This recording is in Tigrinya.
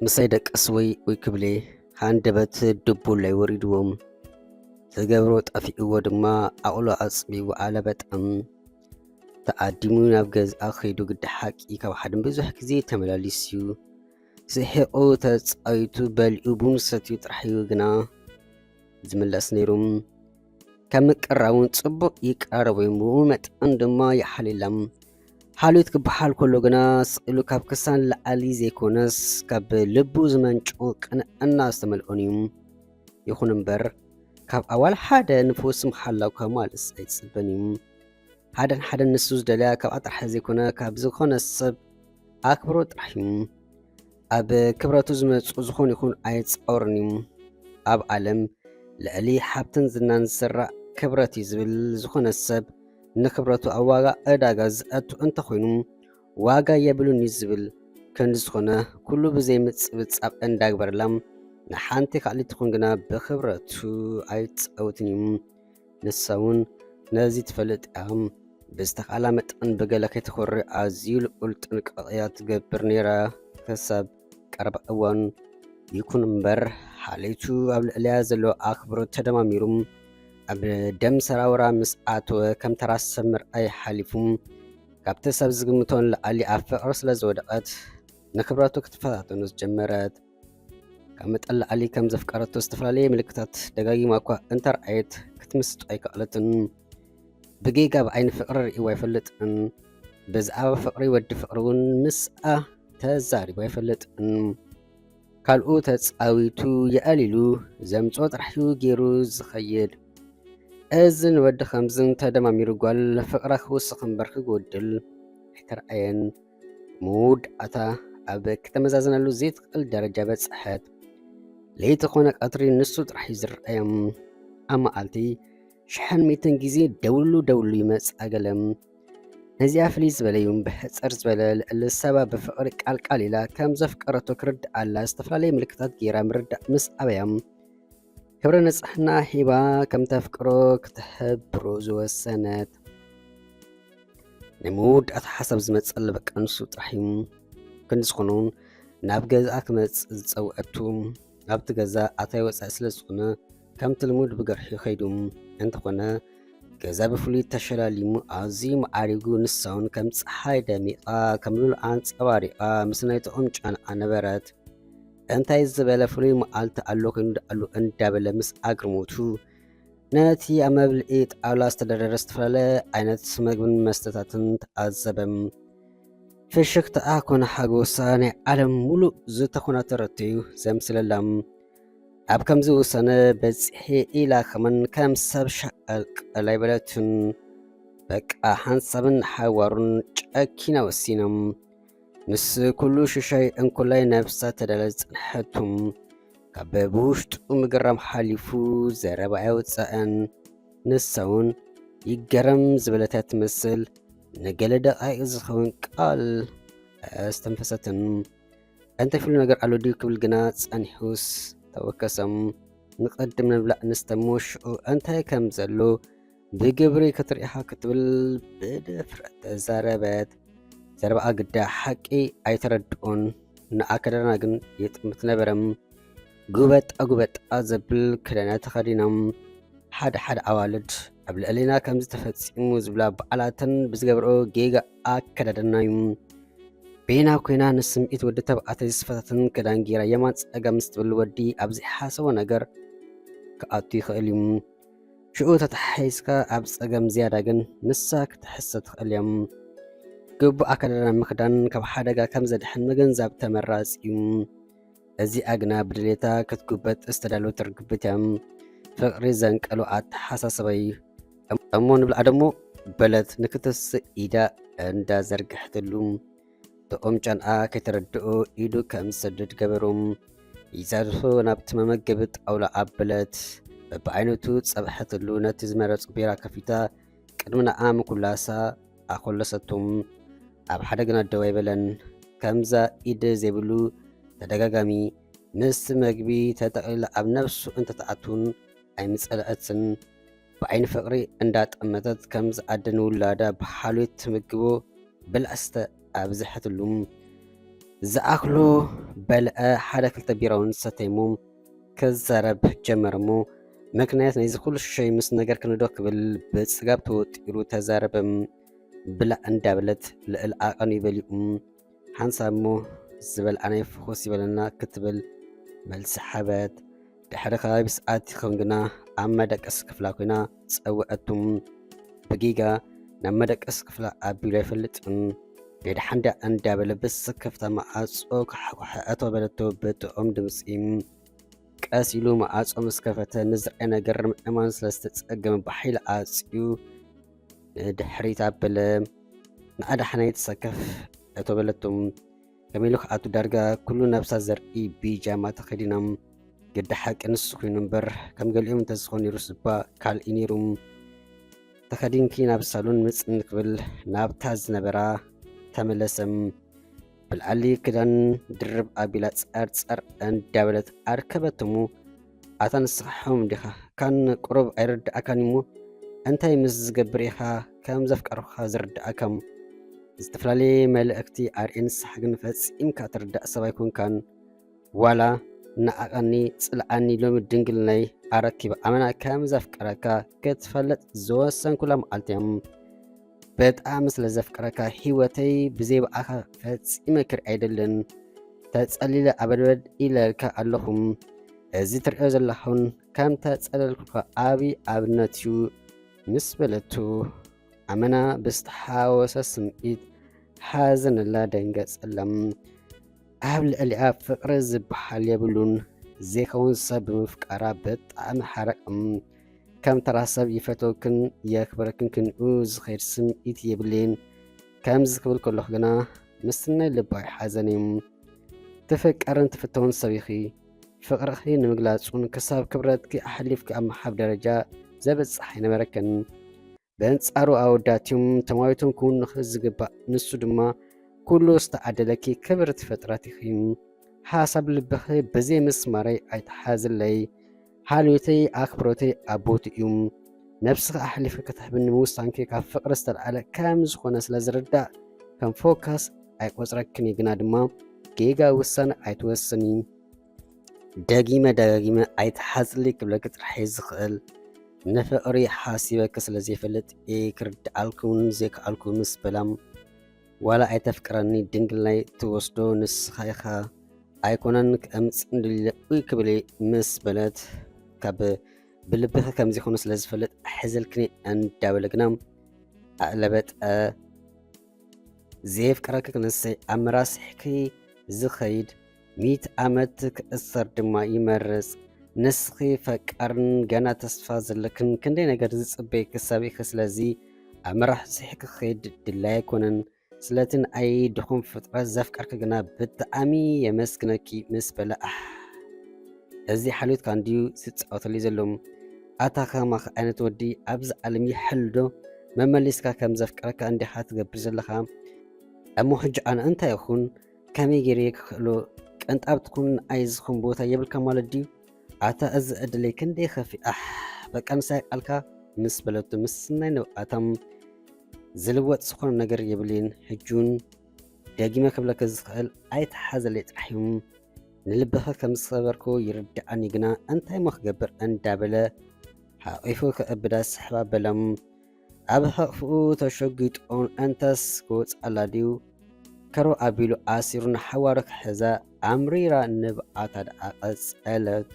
ምሳይ ደቀስ ወይ ወይ ክብሌ ሃንደበት ድቡላይ ወሪድዎም። ዝገብሮ ጠፊእዎ ድማ ኣቕሎ ኣጽቢቡ ኣለበጣም። ተኣዲሙ ናብ ገዝኣ ከይዱ ግዲ ሓቂ ካብ ሓድን ብዙሕ ግዜ ተመላሊስዩ። ስሒቑ ተጻዊቱ በሊኡ ቡን ሰትዩ ጥራሕ እዩ ግና ዝምለስ ነይሩ። ካብ ምቅራውን ጽቡቕ ይቀራረቡ እዮም፣ ብኡ መጠን ድማ ይሓልላም። ሓልዮት ክበሃል ከሎ ግና ስቕ ኢሉ ካብ ክሳን ላዕሊ ዘይኮነስ ካብ ልቡ ዝመንጩ ቅንዕና ዝተመልኦን እዩ። ይኹን እምበር ካብ ኣዋል ሓደ ንፉስ ምሓላው ከማልስ ኣይጽበን እዩ። ሓደን ሓደን ንሱ ዝደልያ ካብ ጥራሕ ዘይኮነ ካብ ዝኾነ ሰብ ኣክብሮ ጥራሕ እዩ። ኣብ ክብረቱ ዝመፁ ዝኾነ ይኹን ኣይፃወርን እዩ። ኣብ ዓለም ልዕሊ ሓብትን ዝናን ዝስራዕ ክብረት እዩ ዝብል ዝኾነ ሰብ ንክብረቱ ኣብ ዋጋ ዕዳጋ ዝኣቱ እንተኾይኑ ዋጋ የብሉን እዩ ዝብል ክንዲ ዝኾነ ኩሉ ብዘይ ምፅብፃብ እንዳግበረላ ንሓንቲ ካልእ ትኹን ግና ብክብረቱ ኣይፃወትን እዩ። ንሳ እውን ነዚ ትፈልጥ እያ። ብዝተኻእላ መጠን ብገለ ከይተኾሪ ኣዝዩ ልዑል ጥንቃቐ እያ ትገብር ነይራ። ክሳብ ቀረባ እዋን ይኹን እምበር ሓልዮቱ ኣብ ልዕሊያ ዘሎ ኣኽብሮት ተደማሚሩ ኣብ ደም ሰራውራ ምስ ኣተወ ከም ተራ ሰብ ምርኣይ ሓሊፉ ካብቲ ሰብ ዝግምቶ ንላዕሊ ኣብ ፍቕሪ ስለ ዝወደቐት ንክብረቱ ክትፈታተኖ ዝጀመረት። ካብ መጠን ላዕሊ ከም ዘፍቀረቶ ዝተፈላለየ ምልክታት ደጋጊማ እኳ እንተረኣየት ክትምስጦ ኣይከኣለትን። ብጌጋ ብዓይኒ ፍቕሪ ርእይዋ ኣይፈልጥን። ብዛዕባ ፍቕሪ ወዲ ፍቕሪ እውን ምስኣ ተዛሪቡ ኣይፈልጥን። ካልኡ ተጻዊቱ የዕሊሉ ዘምጽኦ ጥራሕ እዩ ገይሩ ዝኸይድ። እዚ ንወዲ ከምዝን ተደማሚሩ ጓል ፍቕራ ክውስኽ እምበር ክጎድል ኣይተረኣየን። መወዳእታ ኣብ ክተመዛዘነሉ ዘይትኽእል ደረጃ በጽሐት። ለይቲ ኾነ ቀትሪ ንሱ ጥራሕ እዩ ዝረኣዮም። ኣብ መዓልቲ ሽሕን ሚእትን ግዜ ደውሉ ደውሉ ይመጽእ ኣገለም። ነዚኣ ፍልይ ዝበለ እዩ። ብሕጽር ዝበለ ልዕሊ ሰባ ብፍቕሪ ቃል ቃል ኢላ ከም ዘፍቀረቶ ክርድኣላ ዝተፈላለየ ምልክታት ገይራ ምርዳእ ምስ ኣበያም ክብረ ንጽሕና ሂባ ከም ተፍቅሮ ክትሕብሮ ዝወሰነት። ናይ መወዳእታ ሓሳብ ዝመጸላ በቃ ንሱ ጥራሕ እዩ። ክንዲ ዝኾነ እውን ናብ ገዝኣ ክመጽእ ዝጸውዐቱ ኣብቲ ገዛ ኣታይ ወጻኢ ስለ ዝኾነ ከምቲ ልሙድ ብገርሒ ከይዱ። እንተኾነ ገዛ ብፍሉይ ተሸላሊሙ ኣዝዩ ማዕሪጉ ንሳ እውን ከም ጸሓይ ደሚቓ ከም ሉል ኣንጸባሪቓ ምስ ናይ ጥዑም ጨንዓ ነበረት። እንታይ ዝበለ ፍሉይ መዓልቲ ኣሎ ኮይኑ ደኣሉ እንዳበለ ምስ ኣግርሞቱ ነቲ ኣብ መብልዒ ጣውላ ዝተደርደረ ዝተፈላለየ ዓይነት መግብን መስተታትን ተዓዘበ። ፍሽክታኣ ኮነ ሓጎሳ ናይ ዓለም ሙሉእ ዝተኾናተረቶ እዩ ዘምስለላ። ኣብ ከምዚ ውሳነ በጺሐ ኢላ ከመን ከም ሰብ ሸቐልቀል ኣይበለትን። በቃ ሓንሳብን ሓዋሩን ጨኪና ወሲና። ምስ ኩሉ ሽሻይ እንኮላይ ነብሳ ተዳለ ዝጸንሐቱ ካብ ብውሽጡ ምግራም ሓሊፉ ዘረባ ኣየውጸአን። ንሳ እውን ይገረም ዝበለት እያ ትመስል። ንገለ ደቓይቕ ዝኸውን ቃል ኣስተንፈሰትን። እንታይ ፍሉይ ነገር ኣሎ ድዩ ክብል ግና ጸኒሑስ ተወከሰም። ንቐድም ንብላዕ ንስተሞ ሽዑ እንታይ ከም ዘሎ ብግብሪ ክትሪኢኻ ክትብል ብድፍረት ተዛረበት። ዘረባኣ ግዳ ሓቂ ኣይተረድኦን። ንኣከዳድና ግን ይጥምት ነበረ። ጉበጣ ጉበጣ ዘብል ክዳና ተኸዲኖም ሓደ ሓደ ኣዋልድ ኣብ ልዕሊና ከምዚ ተፈጺሙ ዝብላ በዓላተን ብዝገብርኦ ጌጋ ኣከዳድና እዩ። በይና ኮይና ንስምዒት ወዲ ተባዕታይ ዝፈታተን ክዳን ጌራ የማን ጸጋም ምስ ትብል ወዲ ኣብ ዘይሓሰቦ ነገር ክኣቱ ይኽእል እዩ። ሽዑ ተተሓሒዝካ ኣብ ጸገም ዝያዳ ግን ንሳ ክትሕሰ ትኽእል እያ። ግቡእ ኣከዳድና ምኽዳን ካብ ሓደጋ ከም ዘድሕን ምግንዛብ ተመራጺ እዩ። እዚኣ ግና ብድሌታ ክትጉበጥ ዝተዳለወት ርግቢት እያ። ፍቕሪ ዘንቀሎ ኣተሓሳስባ እዩ። እሞ ንብልዓ ደሞ በለት ንክትስእ ኢዳ እንዳዘርግሐትሉ። ጥዑም ጨንኣ ከይተረድኦ ኢዱ ከም ዝሰድድ ገበሩ። ይዛርፎ ናብቲ መመገቢ ጣውላ ኣበለት። በብዓይነቱ ጸብሐትሉ ነቲ ዝመረጹ ቢራ ከፊታ ቅድሚ ንዓ ምኩላሳ ኣኾለሰቶም። ኣብ ሓደ ግና ደው ኣይበለን። ከምዛ ኢድ ዘይብሉ ተደጋጋሚ ምስ መግቢ ተጠቕሊላ ኣብ ነብሱ እንተትኣቱን ኣይምጸልአትን። ብዓይኒ ፍቕሪ እንዳጠመተት ከም ዝኣደ ንውላዳ ብሓልዮት ትምግቦ ብልዕስተ ኣብዝሐትሉ። ዝኣኽሎ በልዐ፣ ሓደ ክልተ ቢራ እውን ሰተይሞ ክዛረብ ጀመረ። እሞ ምክንያት ናይዚ ኩሉ ሽሸይ ምስ ነገር ክንዶ ክብል ብጽጋብ ተወጢሩ ተዛረበ። ብላዕ እንዳበለት ልዕል ዓቐኑ ይበሊኡ። ሓንሳብ እሞ ዝበልዓናይ ፍኹስ ይበለና ክትብል መልሲ ሓበት። ድሕሪ ከባቢ ሰዓት ይኸውን ግና ኣብ መደቀሲ ክፍላ ኮይና ጸውዐቱ። ብጌጋ ናብ መደቀሲ ክፍላ ኣቢሉ ኣይፈልጥን። ገድሓንዳ እንዳበለ ብስከፍታ መዓጾ ክሓኩሐ እቶ በለቶ ብጥዑም ድምጺ። ቀስ ኢሉ መዓጾ ምስ ከፈተ ንዝርአ ነገር ምእማን ስለ ዝተጸገመ ብሓይሊ ዓጽዩ ንድሕሪት ኣበለ። ንኣድሓነይ ተሰከፍ እቶ በለቶ። ከመይ ኢሉ ክኣቱ ዳርጋ ኩሉ ነብሳ ዘርኢ ቢጃማ ተኸዲኖም። ግዲ ሓቂ ንሱ ኮይኑ እምበር ከም ገሊኦም እንተዝኾን ነይሩስ እባ ካልእ ነይሩ። ተኸዲንኪ ናብ ሳሎን ምጽ እንክብል ናብታ ዝነበራ ተመለሰ። ብልዓሊ ክዳን ድርብ ኣቢላ ጸር ጸር እንዳበለት ኣርከበትሙ። ኣታ ንስኻ ሕሙም ዲኻ? ካን ቁሩብ ኣይርድኣካን እሞ እንታይ ምስ ዝገብር ኢኻ ከም ዘፍቀርኩኻ ዝርድኣካ? ዝተፈላለየ መልእኽቲ ኣርእየ ንስኻ ግን ፈጺምካ ትርዳእ ሰብ ኣይኮንካን። ዋላ ንዓቐኒ ጽልኣኒ ሎሚ ድንግልናይ ኣረኪበ ኣመና ከም ዘፍቅረካ ክትፈልጥ ዝወሰንኩላ መዓልቲ እያ። ብጣዕሚ ስለ ዘፍቅረካ ህይወተይ ብዘይ ብኣኻ ፈጺመ ክርኢ ኣይደልን። ተጸሊለ ኣበድበድ ኢለልካ ኣለኹ። እዚ ትርእዮ ዘለኻ እውን ከም ተጸለልኩካ ዓቢ ኣብነት እዩ ምስ በለቱ ኣመና ብዝተሓወሰ ስምዒት ሓዘነላ ደንገጸላ። ኣብ ልዕሊኣ ፍቕሪ ዝበሃል የብሉን። ዘይከውን ሰብ ብምፍቃራ ብጣዕሚ ሓረቕም። ከም ተራ ሰብ ይፈትወክን የኽብረክን ክንኡ ዝኸይድ ስምዒት የብለይን። ከምዚ ክብል ከለኹ ግና ምስናይ ልባዊ ሓዘን እዩ። ትፍቀርን ትፍተውን ሰብ ኢኺ። ፍቕርኺ ንምግላጹን ክሳብ ክብረትኪ ኣሕሊፍኪ ኣብ ምሃብ ደረጃ ዘብጽሕ ኣይነበረክን። በንጻሩ ኣወዳት እዮም ተማዊቶም ክውንኺ ዝግባእ። ንሱ ድማ ኩሉ ዝተዓደለኪ ክብርቲ ፍጥረት ኢኺ። ሓሳብ ልብኺ ብዘይ ምስማረይ ኣይትሓዝለይ። ሓልዮተይ ኣኽብሮተይ ኣብ ቦትኡ እዩ። ነብስኺ ኣሕሊፍኪ ክትህብኒ ምውሳንኪ ካብ ፍቕሪ ዝተልዓለ ከም ዝኾነ ስለ ዝርዳእ ከም ፎካስ ኣይቆጽረክን እዩ። ግና ድማ ጌጋ ውሳነ ኣይትወስኒ። ደጊመ ደጋጊመ ኣይትሓዝለይ ክብለኪ ጥራሕ እየ ዝኽእል። ንፍቕሪ ሓሲበኪ ስለ ዘይፈልጥ እየ ክርድኣልኪ እውን ዘይከኣልኩ ምስ በላ፣ ዋላ ኣይተፍቅረኒ ድንግልናይ ትወስዶ ንስኻ ኢኻ ኣይኮነን ክእምጽ እንድልየ ኡይ ክብል እየ ምስ በለት፣ ካብ ብልብኺ ከም ዘይኮነ ስለ ዝፈልጥ ኣይሕዘልክን እየ እንዳበለ ግና ኣዕለበጠ። ዘየፍቅረኪ ክንሰይ ኣብ መራስሕኪ ዝኸይድ ሚእቲ ዓመት ክእሰር ድማ ይመርጽ። ንስኺ ፈቃርን ገና ተስፋ ዘለክን ክንደይ ነገር ዝጽበየኪ ሰብ ኢኺ። ስለዚ ኣብ መራስሕኪ ክኸይድ ድላይ ኣይኮነን። ስለቲ ንኣይ ድኹም ፍጥረት ዘፍቀርኪ ግና ብጣዕሚ የመስግነኪ ምስ በለ ኣሕ፣ እዚ ሓልዮትካ እንድዩ ዝጻወተሉ ዘሎ። ኣታ ከማኺ ዓይነት ወዲ ኣብዚ ዓለም ይሕሉ ዶ? መመሊስካ ከም ዘፍቅረካ እንዲኻ ትገብር ዘለኻ። እሞ ሕጂ ኣነ እንታይ ይኹን? ከመይ ገይረ ክኽእሎ? ቅንጣብ ትኹን ንኣይ ዝኹን ቦታ የብልካ ማለት ድዩ? ኣታ እዚ ዕድለይ ክንደይ ከፊ፣ ኣሕ፣ በቃ ንሳይ ቃልካ ምስ በለቱ ምስናይ ንብዓቶም ዝልወጥ ዝኾነ ነገር የብልን። ሕጂ እውን ደጊመ ክብለኪ ዝኽእል ኣይትሓዘለይ ጥራሕ እዩ። ንልብኺ ከም ዝሰበርኩ ይርድኣኒ፣ ግና እንታይ እሞ ክገብር እንዳበለ ሓቒፉ ከእብዳ ስሕብ ኣበሎም። ኣብ ሕቕፍኡ ተሸጒጦን እንተስ ክወጽኣላ ድዩ ከርው ኣቢሉ ኣሲሩ ንሓዋሩ ክሕዛ ኣምሪራ ንብዓታ ደኣ ቀጸለት።